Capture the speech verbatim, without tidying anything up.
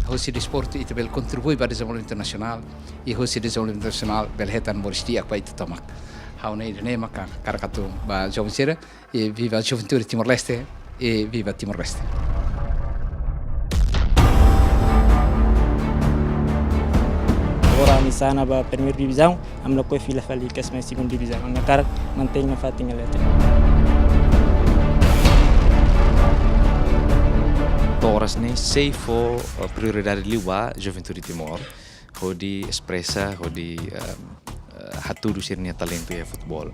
Husi desportu ita bele kontribui ba dezenvolvimentu nasionál, i husi dezenvolvimentu nasionál bele hetan moris di'ak ba ita tomak. Ha'u-nia ida-ne'e maka hakarak atu ba joven sira, i viva Juventude Timor-Leste, i viva Timor-Leste. Agora ami sa'e ona ba primeira divizaun, ami lakohi fila fali kedas mai segunda divizaun. Ami hakarak mantein nafatin ne'e. To'o oras ne'e sei fó, eh, prioridade liu ba Juventude Timor, hodi espresa, hodi, eh, eh, hatudu sira-nia talentu iha futeból.